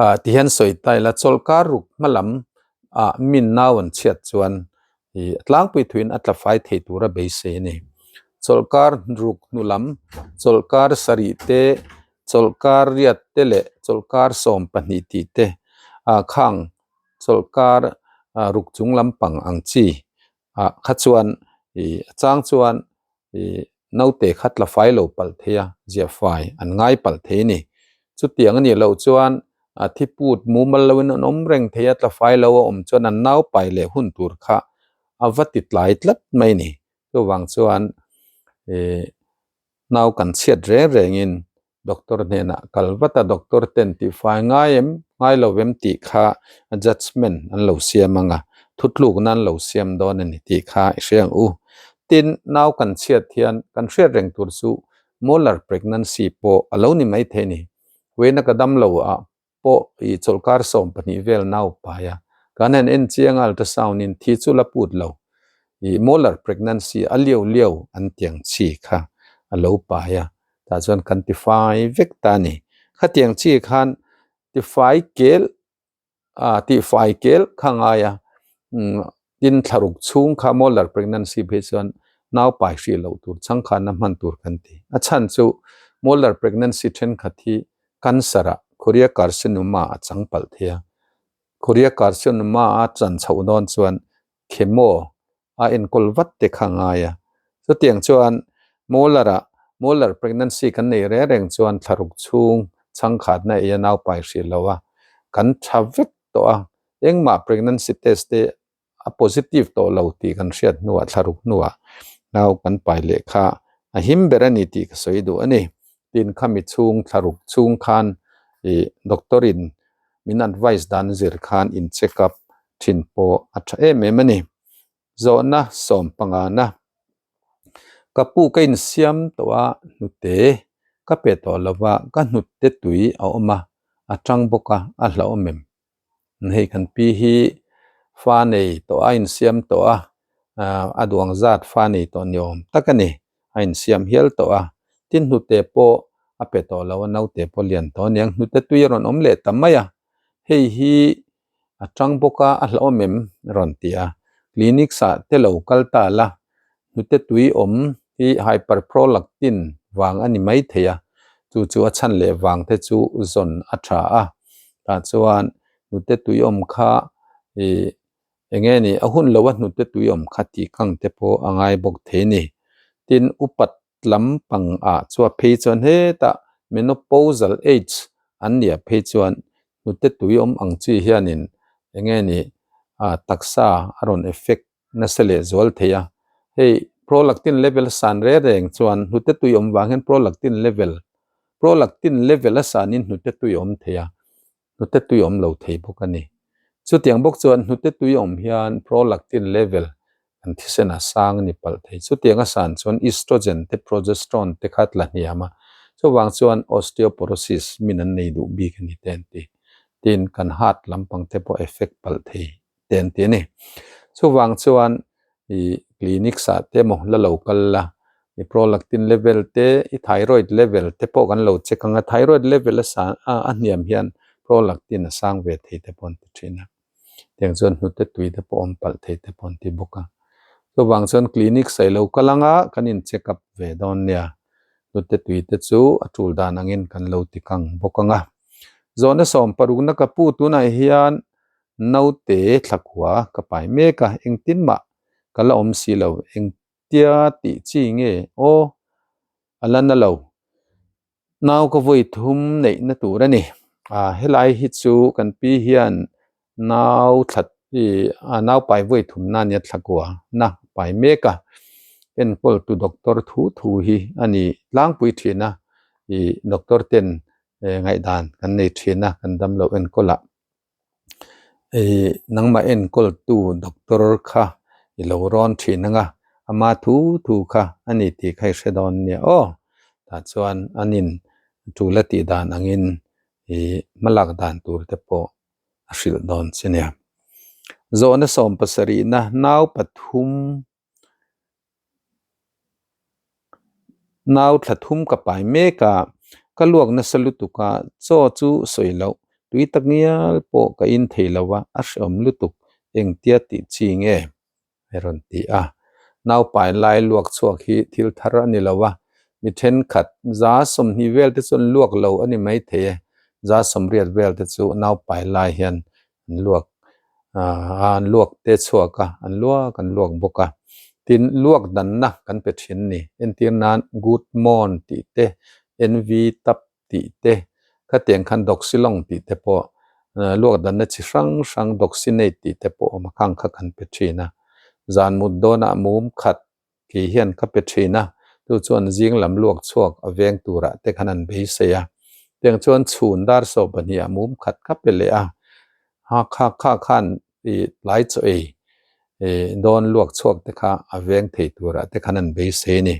Ah tihian sawi ta ila chawlhkar ruk hma lam ah min nau an chhiat chuan ih tlangpui thuin a tla fai thei tura beisei a ni. Chawlhkar ruk hnu lam chawlhkar sarih te chawlhkar riat te leh chawlhkar 12 tih te ah khang chawlhkar ah ruk chung lampang ang chi ah kha chuan ih a chang chuan ih naute kha tla fai lo palh thei a, ziah fai an ngai palh thei a ni. Chutiang a nih loh chuan a thi put mumal loin an awm reng thei a, tla fai lo a awm chuan an nau pai leh hun tur kha a va ti tlai tlat mai a ni. Chuvang chuan ih nau kan chhiat reng rengin Doctor hnenah kal vat a, doctor ten tihfai ngai em, ngai lo em tih kha judgement an lo siam ang a, thutlukna an lo siam dawn a ni tih kha i hre ang u. Tin, nau kan chhiat hian kan hriat reng tur chu molar pregnancy pawh a lo ni maithei a ni. Vawiina ka dam lo ah pawh i chawlhkar 12 vel nau pai a, kan han en chiang a ultrasound in thi chu la put lo, i molar pregnancy a liau liau an tiang chi kha a lo pai a, tah chuan kan ti fai vek ta a ni. Khatiang chi khan ti fai kel a ti fai kel kha ngai a, Tin, thlaruk chhung kha molar pregnancy phei chuan nau pai hrih loh tur changkhanna hman tur kan ti. A chhan chu molar pregnancy thenkhat hi cancer ah choriocarcinoma a chang palh thei a. Choriocarcinoma a chan chhoh dawn chuan chemo a enkawl vat te kha ngai a. Chutiang chuan molar ah molar pregnancy kan nei reng reng chuan thlaruk chhung changkhatna ei a nau pai hrih lo a, kan tha vek tawh a. Engmah pregnancy test te a positive tawh lo tih kan hriat hnuah thlaruk hnuah nau kan pai leh kha a him ber a ni tih ka sawi duh a ni. Tin khami chhung thlaruk chhung khan ih doctor in min advice dan zir khan in check up thin pawh a tha em em a ni. Zawhna 15 na ka pu ka insiam tawh a hnute ka pe tawh lova ka hnute tui a awm a a tang bawk a a hlauhawm em? Hei kan pi hi fa nei tawh a insiam tawh a a duang zat fa nei tawh ni awm tak a ni a insiam hial tawh a tin hnute pawh a pe tawh lo a naute pawh lian tawh a niang hnute tui a rawn awm leh ta mai a hei hi a tang bawk a a hlauhawm em a rawn ti a clinic ah te lo kal ta la Hnute tui awm hi hyperprolactin vang a ni mai thei a, chu chu a chhan leh vang te chu zawn a tha a. Tah chuan hnute tui awm kha ih eng nge ni a hun lo a hnute tui awm kha tih kang te pawh a ngai bawk thei a ni. Tin, upat lampang ah chua phei chuan hetah menopausal age an nia phei chuan hnute tui awm ang chi hianin eng nge ni taksa a rawn effect nasa leh zual thei a. Hei prolactin level san reng reng chuan hnute tui awm vang hian prolactin level prolactin level a sanin hnute tui awm thei a, hnute tui awm lo thei bawk a ni. Chutiang bawk chuan hnute tui awm hian prolactin level kan thisen a sang a ni palh thei. Chutiang a san chuan estrogen te progesterone te kha tla hniam a, chuvang chuan osteoporosis min an nei duh bik a ni te an ti. Tin, kan heart lampang te pawh effect palh thei. te an ti a ni. Chuvang chuan i clinics ah te emaw la lo kal la, i prolactin level te, i thyroid level te pawh kan lo check ang a, thyroid level a sang a a hniam hian prolactin a sang ve thei te pawh an ti thin a. Tiang chuan hnute tui te pawh awm palh thei te pawh an ti bawk a. Chuvang chuan clinics ah i lo kal ang a, kan in check up ve dawn nia. Hnute tui te chu a tul dan angin kan lo ti kang bawk ang a. Zawhna 16 na ka pu tunah hian Naute thlakua ka pai mek a, engtin mah ka la awm si lo, engtia tih chi nge aw a la na lo, nau ka vawi thum neihna tur a ni. Ah helai hi chu kan pi hian nau thla ih nau pai vawi thum na nia thlakua na pai mek a. Enkawltu doctor thu thu hi a ni tlangpui thin a, ih doctor ten ngaihdan kan nei thin a kan damloh enkawl ah. Ih nangmah enkawltu doctor kha i lo rawn thin ang a, ama thu thu kha a ni tih kha i hre dawn nia aw. Tah chuan an in tul a tih dan angin ih hmalak dan tur te pawh a hrilh dawn che nia. Zawhna 70na nau pathum Nau thla thum ka pai mek a, ka luak nasa lutuk a, chaw chu sawi loh, tui tak ngial pawh ka in thei lo a, a hreawm lutuk, engtia tih chi nge? a rawn ti a. Nau pai lai luak chhuak hi thil thar a ni lo a, mi thenkhat 20 vel te chuan luak lo a ni maithei e, 80 vel te chu nau pai lai hian an luak ah an luak te chhuak a an luak an luak bawk a tin luak danna kan pe thin ni entir nan good morn tih te nv tap tih te khatiang khan doxilong tih te pawh luak danna chi hrang hrang doxinate tih te pawh awm a khang kha kan pe thin a zan mut dawnah mum khat Kei hian ka pe thin a, chu chuan zing lam luak chhuak a veng turah te khan an beisei a. Tiang chuan chhun dar 12 ah mum khat ka pe leh a, ha kha kha khan i tlai chaw ei dawn luak chhuak te kha a veng thei turah te khan an beisei a ni.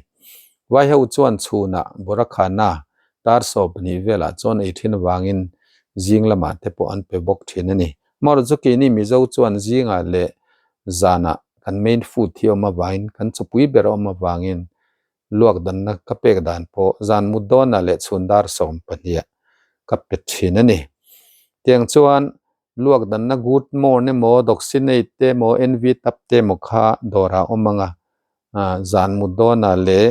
Vaiho chuan chhunah Borakhana dar 12 velah chuan ei thin avangin zing lamah te pawh an pe bawk thin a ni. Amaherawhchu keini Mizo chuan zingah leh Zanah kan main food hi awm avangin kan chawpui ber a awm avangin luak danna ka pek dan pawh zan mut dawnah leh chhun dar 12 ah ka pe thin a ni. Tiang chuan luak danna good morn emaw doxinate te emaw NV tap te emaw kha dawrah a awm ang a, zan mut dawnah leh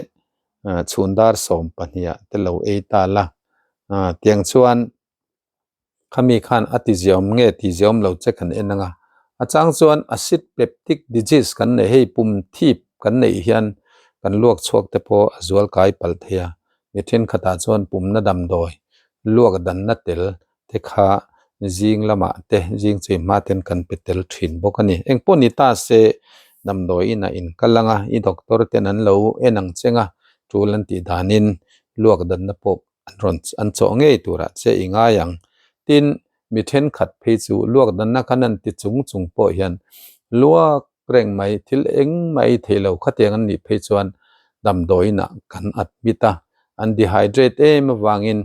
chhun dar 12 ah te lo ei ta la. Tiang chuan Khami khan a ti ziaawm nge ti ziaawm lo che kan en ang a, a chang chuan acid peptic disease kan neih hei pum thip kan neih hian kan luak chhuak te pawh a zual kai palh thei a, mi thenkhatah chuan pumna damdawi luak danna tel te kha zing lamah te zing chei hma ten kan pe tel thin bawk a ni. Engpawh ni ta se damdawi inah in kal ang a, i doctor ten an lo en ang cheng a, tul an tih danin luak danna pawh an rawn an chawh ngei turah che i ngai ang. Tin, mi thenkhat phei chu luak danna khan an ti chung chung pawh hian luak reng mai thil eng mai thei lo khatiang an nih phei chuan damdawiinah kan admit a, an dehydrate em avangin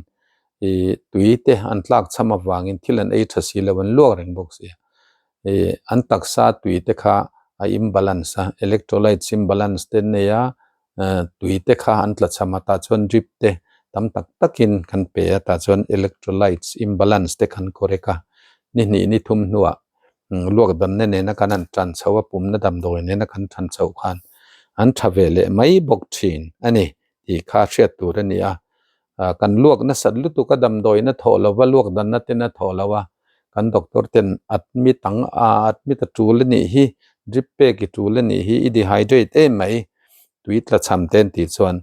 ih tui te an tlak cham avangin thil an ei tha si lo an luak reng bawk si a. Ih an taksa tui te kha a imbalance a, electrolytes imbalance te an nei a, tui te kha an tla cham a tah chuan drip te tam tak takin kan pe a tah chuan electrolytes imbalance te kan correct a ni hnih ni thum hnuah luak danna nena kan han tan chho a pumna damdawi nena kan tan chho khan an tha ve leh mai bawk thin a ni tih kha hriat tur a ni a kan luak nasat lutuk a damdawi na thawh lova luak danna ten a thawh lo a kan doctor ten admit ang a admit a tul a nih hi drip pek i tul a nih hi i dehydrate em mai tui tla cham te an tih chuan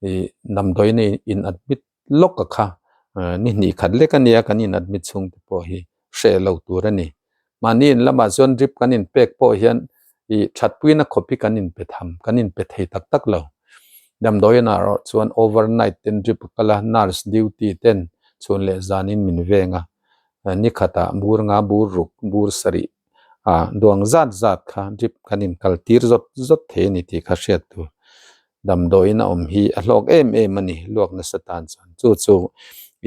ih damdawi in in admit lawk a kha ni hnih khat lek a nia kan in admit chhung te pawh hi hreh lo tur a ni. Mahni in lamah chuan drip kan in pek pawh hian ih thatpuina khawp hi kan in pe tham, kan in pe thei tak tak lo. Damdawiin ah erawh chuan overnight ten drip a kal a, nurse duty ten chhun leh zanin min veng a, ni khatah bur nga, bur ruk, bur sarih ah duang zat zat kha drip kan in kal tir zawt zawt thei a ni tih kha hriat tur. Damdawiin a awm hi a hlawk em em a ni, luak nasa tan chuan chu chu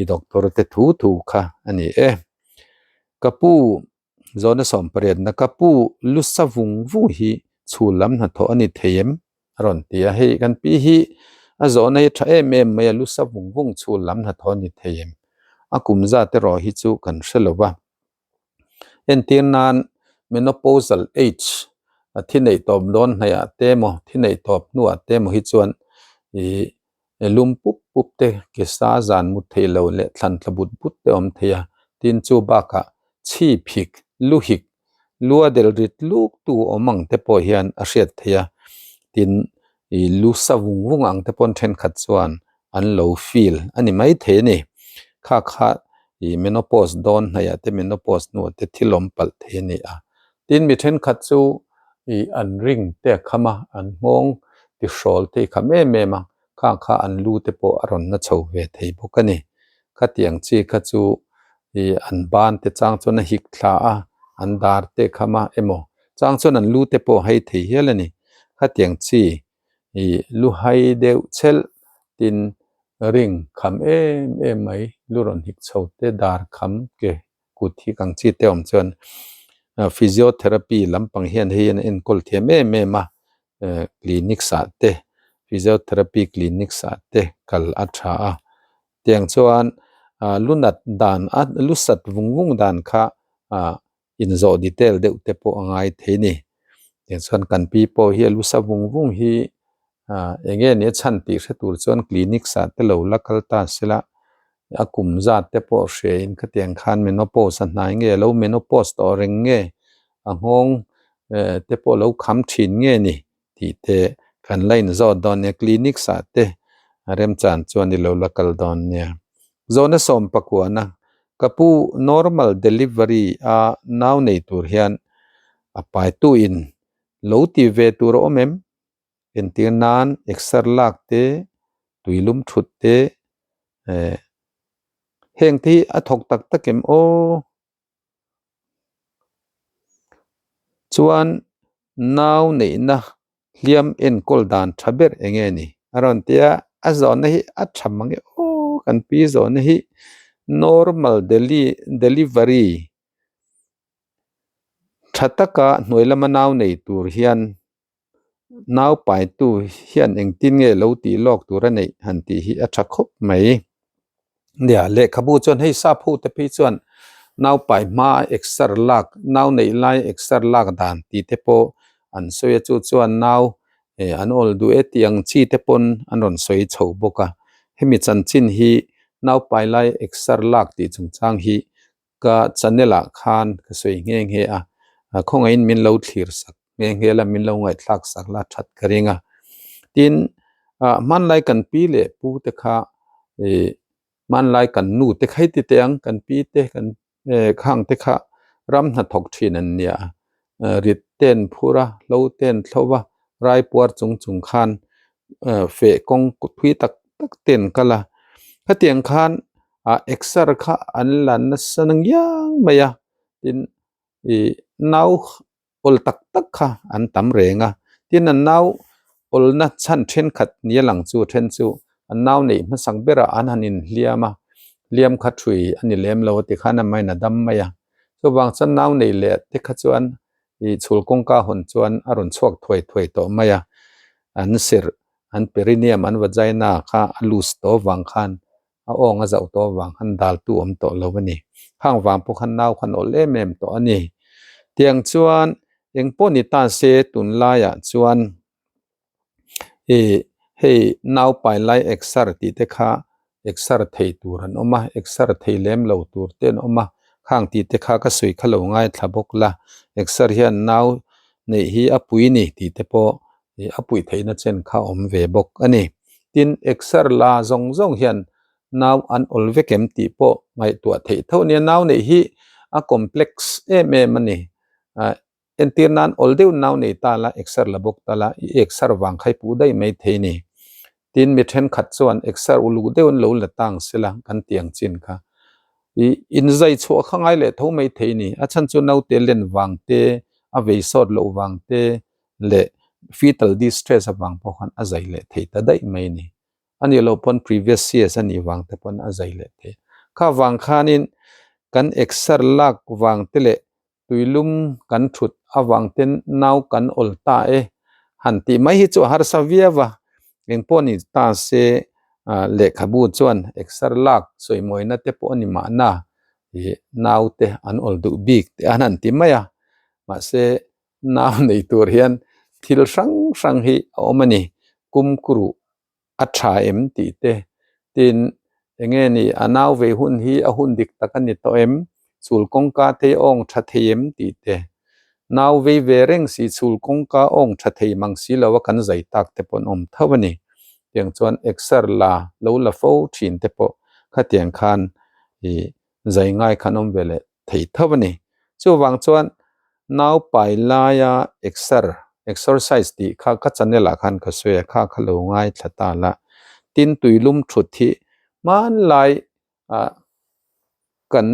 i doctor te thu thu kha a ni e. Ka pu zawhna 18 na ka pu lu sa vung vung hi chhul lam hnathawh a ni thei em? a rawn ti a, hei kan pi hi a zawhna hi tha em em mai a, lu sa vung vung chhul lam hnathawh a ni thei em? A kum zat erawh hi chu kan hre lo va. Entir nan menopausal age a thi neih tawp dawn hnaihah te emaw thi neih tawp hnuah te emaw hi chuan ih lum pup pup te ke sa zan mut theih lo leh thlan tla but but te awm thei a, tin chu bakah chhip hik, lu hik, lua del rit luk tu awm ang te pawh hian a hriat theih a, tin ih lu sa vung vung ang te pawn thenkhat chuan an lo feel a ni maithei a ni. Kha kha ih menopause dawn hnaihah te menopause hnuah te thil awm palh thei a ni a. Tin mi thenkhat chu ih an ring te a kham a, an nghawng Tihrawl te hi kham em em a, kha kha an lu te pawh a rawn na chho ve thei bawk a ni. Khatiang chi kha chu ih an ban te chang chuan a hik thla a, an dar te kham a emaw chang chuan an lu te pawh a hei thei hial a ni. Khatiang chi ih lu hai deuh chhelh tin ring kham em em mai lu rawn hik chho te dar kham ke kut hi kang chi te awm chuan physiotherapy lampang hian hei an enkawl thiam em em a clinics ah te physiotherapy clinics ah te kal a tha a tiang chuan lu nat dan a lu sat vung vung dan kha ah inzawh detail deuh te pawh a ngai thei a ni tiang chuan kan pi pawh hi a lu sa vung vung hi ah eng nge ni a chhan tih hre tur chuan clinics ah te lo la kal ta sela a kum zat te pawh hria in khatiang khan menopause a hnai nge lo menopause tawh reng nge a nghawng eh te pawh lo kham thin nge ni tih te kan la inzawt dawn nia clinics ah te a remchan chuan i lo la kal dawn nia. Zawhna sawm pakuana ka pu normal delivery a nau nei tur hian a paitu in lo ti ve tur a awm em? Entir nan exer lak te, tuilum thut te eh heng te hi a thawk tak tak em aw? Chuan nau neihna hliam enkawl dan tha ber eng nge ni? A rawn ti a, a zawnna hi a tha mang e aw kan pi zawnna hi normal delivery tha taka hnuai lama nau nei tur hian Nau paitu hian engtin nge lo tih lawk tur a neih han tih hi a tha khawp mai. Nia, lehkhabu chuan hei sap ho te phei chuan nau pai hma exer lak, nau neih lai exer lak dan tih te pawh an sawi a, chu chuan nau an awl duh e tih ang chi te pawn an rawn sawi chho bawk a. Hemi chanchin hi nau pai lai exer lak tih chungchang hi Ka channel ah khan ka sawi nghe nghe a, khawngaihin min lo thlir sak nghe nghe la, min lo ngaihthlak sak la that ka ring a. Tin, hmanlai kan pi leh pu te kha ih hmanlai kan nu te kha heti teh ang, kan pi te kan khang te kha ram hnathawk thin an nia a, rit te an phur a, hlo te an thlo a, raipuar chung chung khan feh kawng thui tak tak te an kal a, khatiang khan ah exer kha an la nasa ngiang mai a tin ih nau awl tak tak kha an tam reng a tin an nau awlna chhan thenkhat ni a lang chu a then chu an nau neih hmasak berah an han inhliam a hliam kha thui a ni lem lo a tikhan a main a dam mai a chuvang chuan nau neih leh te kha chuan ih chhul kawngka hawn chuan a rawn chhuak thuai thuai tawh mai a an serh an perineum an vagina kha a loose tawh avang khan a awng a zauh tawh avang khan daltu awm tawh lo a ni. Khang vang pawh khan nau khan awlh em em tawh a ni. Tiang chuan eng pawh ni ta se tunlaiah chuan ih hei nau pai lai exer tih te kha exer thei tur an awm a, exer thei lem lo tur te an awm a, khang tih te kha ka sawi kha lo ngaithla bawk la, exer hian nau neih hi a pui ni tih te pawh ih a puih theihna chen kha a awm ve bawk a ni. Tin, exer la zawng zawng hian nau an awl vek em tih pawh ngaihtuah theih tho a nia. Nau neih hi a complex em em a ni. Ah entir nan awl deuh nau nei ta la, exer la bawk ta la, i exer vang kha i puh daih mai thei a ni. Tin, mi thenkhat chuan exer uluk deuh an lo la tang sela kan tih ang chin kha. I inzai chhuah kha ngai leh tho mai thei a ni. A chhan chu naute len vang te, a vei sawt loh vang te, leh fetal distress avang pawh khan a zai leh thei ta daih mai a ni. A nih loh pawn previous CS a nih vang te pawn a zai leh thei. Kha vang khanin kan exer lak vang te leh tuilum kan thut avang ten nau kan awl ta e han tih mai hi chu a harsa viau a. Engpawh ni ta se lehkhabu chuan exer lak sawimawina te pawh a ni mahna ih nau te an awl duh bik te an han ti mai a. Mahse Nau nei tur hian thil hrang hrang hi a awm a ni. Kumkuruh a tha em tih te, tin eng nge ni a nau vei hun hi a hun dik tak a ni tawh em, chul kawngka te hi a awng tha thei em tih te, nau vei ve reng si chul kawngka awng tha thei mang si lo a kan zai tak te pawh an awm tho a ni. Tiang chuan exer la lo la fo thin te pawh khatiang khan ih zai ngai khan awm ve leh thei tho a ni. Chuvang chuan nau pai laia exer. Exercise tih kha ka channel ah khan ka sawi a, kha kha lo ngaithla ta la. Tin, tuilum thut hi hmanlai ah kan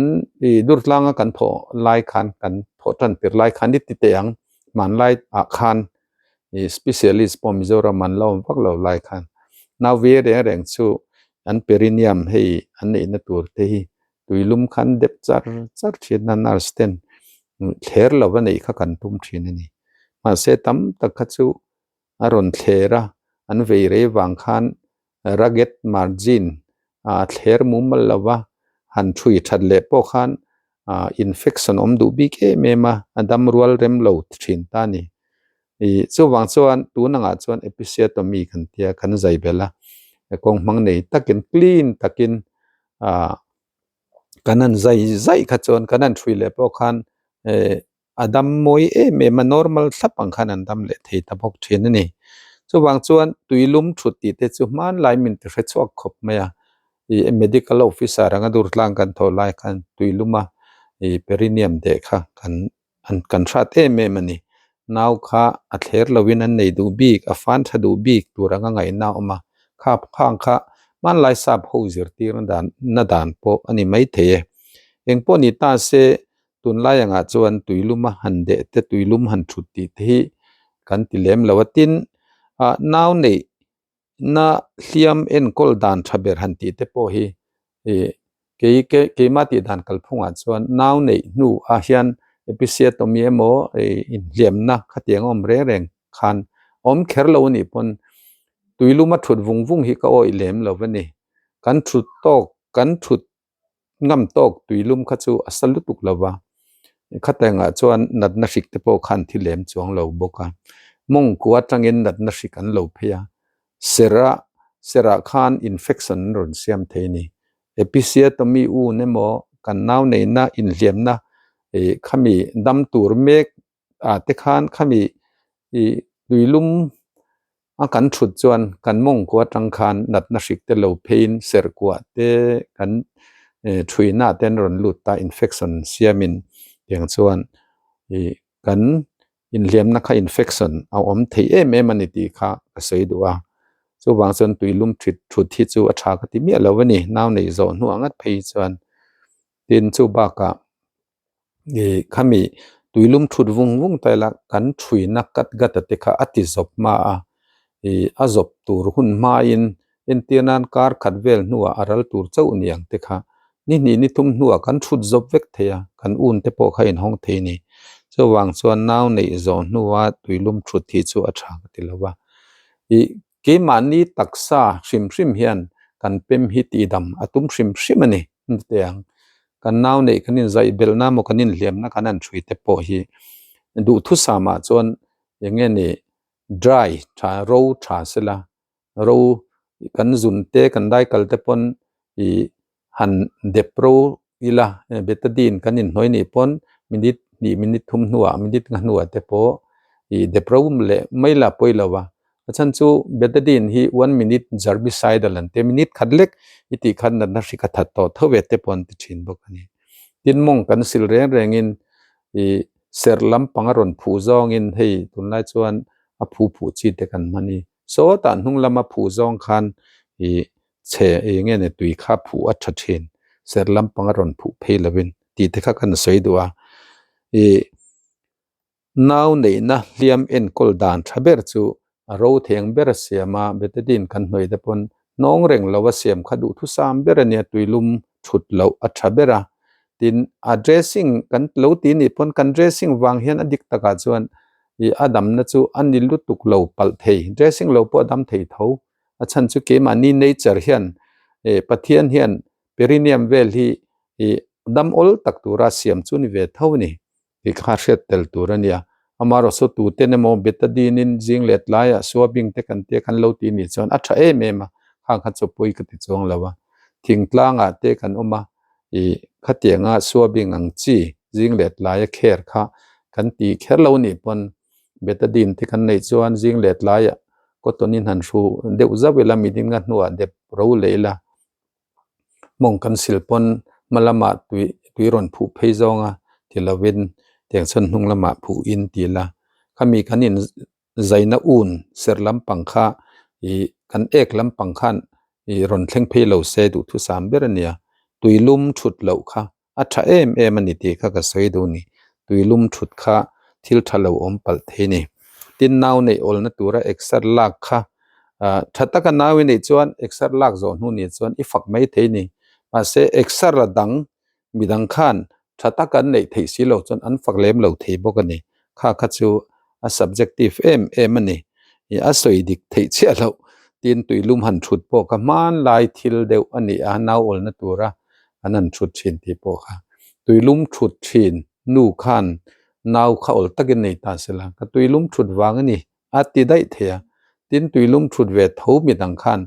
i durtlanga kan thawh lai khan kan thawh tan tir lai khan i ti teh ang hmanlai ah khan i specialist pawh Mizoram an la awm vak lo lai khan nau ve reng reng chu an perineum hei an neihna tur te hi tuilum khan dep char char thin a nurse ten thler lova neih kha kan tum thin a ni mahse tam tak kha chu a rawn thler a an vei rei vang khan Rugged margin a thler mumal lova han thui that leh pawh khan infection awm duh bik em em a, a dam rual rem lo thin ta a ni. Ih chuvang chuan tun angah chuan episiotomy kan tia kan zai belh a, kawng hmang nei takin clean takin ah kan han zai zai kha chuan kan han thui leh pawh khan eh a dam mawi em em a, normal thlap ang khan an dam leh thei ta bawk thin a ni. Chuvang chuan tuilum thut tih te chu hmanlai min ti hre chhuak khawp mai a, ih medical officer anga dur tlang kan thawh lai khan tuiluma ih perineum deh kha kan an kan hrat em em a ni. Nau kha a thler loin an nei duh bik, a fan tha duh bik tur anga ngaihna a awm a, kha khang kha hmanlai sap ho zirtir dan na dan pawh a ni maithei e. Engpawh ni ta se Tunlai angah chuan tuilum a han deh te tuilum han thut tih te hi kan ti lem lo a tin ah nau neih na hliam enkawl dan tha ber han tih te pawh hi ih kei ke keimah tih dan kalphungah chuan nau neih hnu ah hian episiotomy emaw ih inhliamna khatiang a awm reng reng khan awm kher lo a nih pawn tuilum a thut vung vung hi ka awih lem lo a ni kan thut tawk kan thut Ngam tawk tuilum kha chu a sa lutuk lo va, khatengah chuan natna hrik te pawh khan thi lem chuang lo bawk a. Mawngkua atangin natna hrik an lo phei a, serah serah khan infection an rawn siam thei a ni. Episiotomy un emaw kan nau neihna inhliamna ih khami dam tur mek ah te khan khami ih tuilum a kan thut chuan kan mawngkua atang khan natna hrik te lo pheiin serhkuah te kan eh thuina te an rawn lut ta infection siamin tiang chuan ih kan inhliamna kha infection a awm thei em em a ni tih kha ka sawi duh a chuvang chuan tuilum thit thut hi chu a tha ka ti miah lo a ni nau neih zawh hnuah ngat phei chuan tin chu bakah. Ih khami tuilum thut vung vung ta ila kan thuina kat gat a te kha a ti zawp hma a ih a zawp tur hun hmain entir nan kar khat vel hnuah a ral tur chauh ni ang te kha ni hnih ni thum hnuah kan thut zawp vek thei a kan un te pawh kha inhawng thei a ni chuvang chuan nau neih zawh hnua tuilum thut hi chu a tha ka ti lo va ih keimahni taksa hrim hrim hian kan pem hi tihdam a tum hrim hrim a ni. Ni ang. Kan nau neih kan inzaih belhna emaw kan inhliamna kan han hrui te pawh hi duhthusam ah chuan eng nge ni dry tha ro tha sela ro kan zun te kan daikal te pawn ih han dep ro ila betadine kan inhnuai nih pawn minute hnih minute thum hnuah minute nga hnuah te pawh ih dep ro leh mai la pawi lo a. A chhan chu Betadine hi one minute germicidal an ti a, minute khat lek i tih khan natna hri kha that tawh tho ve te pawh an ti thin bawk a ni. Tin mawng kan sil reng rengin ih serh lampang a rawn phuh zawngin hei tunlai chuan a phu phuh chi te kan hman i sawtah hnung lama phuh zawng khan ih chhe eng nge ni tui kha phuh a tha thin serh lampang a rawn phuh phei lovin tih te kha kan sawi duh a ih. Nau neihna hliam enkawl dan tha ber chu a ro theng ber a siam a, Betadine kan hnuai te pawn hnawng reng lo a siam kha duhthusam ber a nia, tuilum thut loh a tha ber a. Tin, a dressing kan lo ti nih pawn kan dressing vang hian a dik takah chuan ih a damna chu a ni lutuk lo palh thei, dressing lo pawh a dam thei tho. A chhan chu keimahni nature hian ih Pathian hian perineum vel hi ih dam awl tak tura siam chu ni ve tho a ni. Tih kha hriat tel tur a nia. Amaherawhchu tuten emaw Betadine in zing let laiah swabbing te kan tia kan lo tih nih chuan a tha em em a, khang kha chu pawi ka ti chuang lo a. Thingtlangah te kan awm a, ih khatianga swabbing ang chi zing let laia kher kha kan ti kher lo nih pawn Betadine te kan neih chuan zing let laiah cotton in han hru deuh zauh ila midinga hnuah dep ro leh ila. Mawng kan sil pawn hma lamah tui tui rawn phuh phei zawng a ti lovin tiang chuan hnung lamah phuh in ti ila khami kan in. Zaina un ser lampang kha ih kan ek lampang khan ih rawn thleng phei lo se duhthusam ber a nia. Tuilum thut loh kha a tha em em a ni tih kha ka sawi duh a ni. Tuilum thut kha thil tha lo awm palh thei a ni. Tin nau neih awlna tura exer lak kha ah tha taka nau i neih chuan exer lak zawh hnu nih chuan i fak mai thei a ni. Mahse exer a dang midang khan tha tak an neih theih si lo chuan an fak lem lo thei bawk a ni. Kha kha chu a subjective em em a ni. Ih a sawi dik theih chiah loh tin tuilum han thut pawh kha hmanlai thil deuh a ni a, nau awlna tura an han thut thin tih pawh kha. Tuilum thut thin nu khan nau kha awl takin nei ta se la, ka tuilum thut vang a ni a ti daih thei a. Tin tuilum thut ve tho midang khan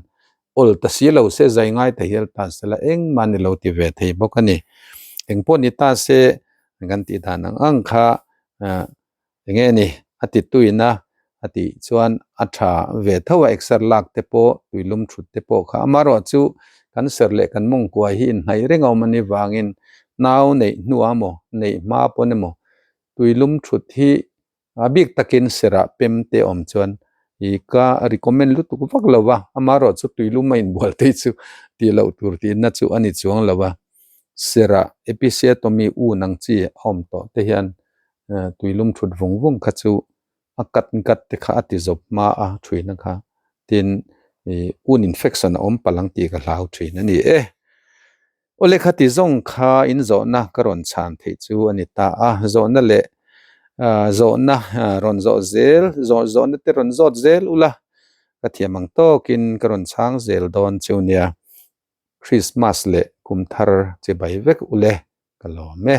awl ta si lo se zai ngai ta hial ta se la engmah ni lo ti ve thei bawk a ni. Engpawh ni ta se kan tih dan ang ang kha eng nge ni a ti tuina a tih chuan a tha ve tho a exer lak te pawh tuilum thut te pawh kha amaherawh chu kan ser leh kan mawngkuai hi inhnaih reng a awm a nih vangin nau neih hnuah emaw neih hma pawn emaw tuilum thut hi A bik takin serah pem te awm chuan i ka recommend lutuk vak lo va, amaherawh chu tuilum a inbual te chu tih loh tur tihna chu a ni chuang lo va. Serah episiotomy u nang chi a awm tawh te hian tuilum thut vung vung kha chu a kat kat te kha a ti zawp hma a thuina kha tin i un infection a awm palh ang tih ka hlau thin a ni e. Aw lehkha ti zawng kha in zawhna ka rawn chhan theih chu a ni ta a, zawhna leh zawhna rawn zawh zel, zawh zawhna te rawn zawt zel ula ka thiam ang tawkin ka rawn chhang zel dawn chu nia. Christmas leh kum thar chibai vek ule ka lawm e.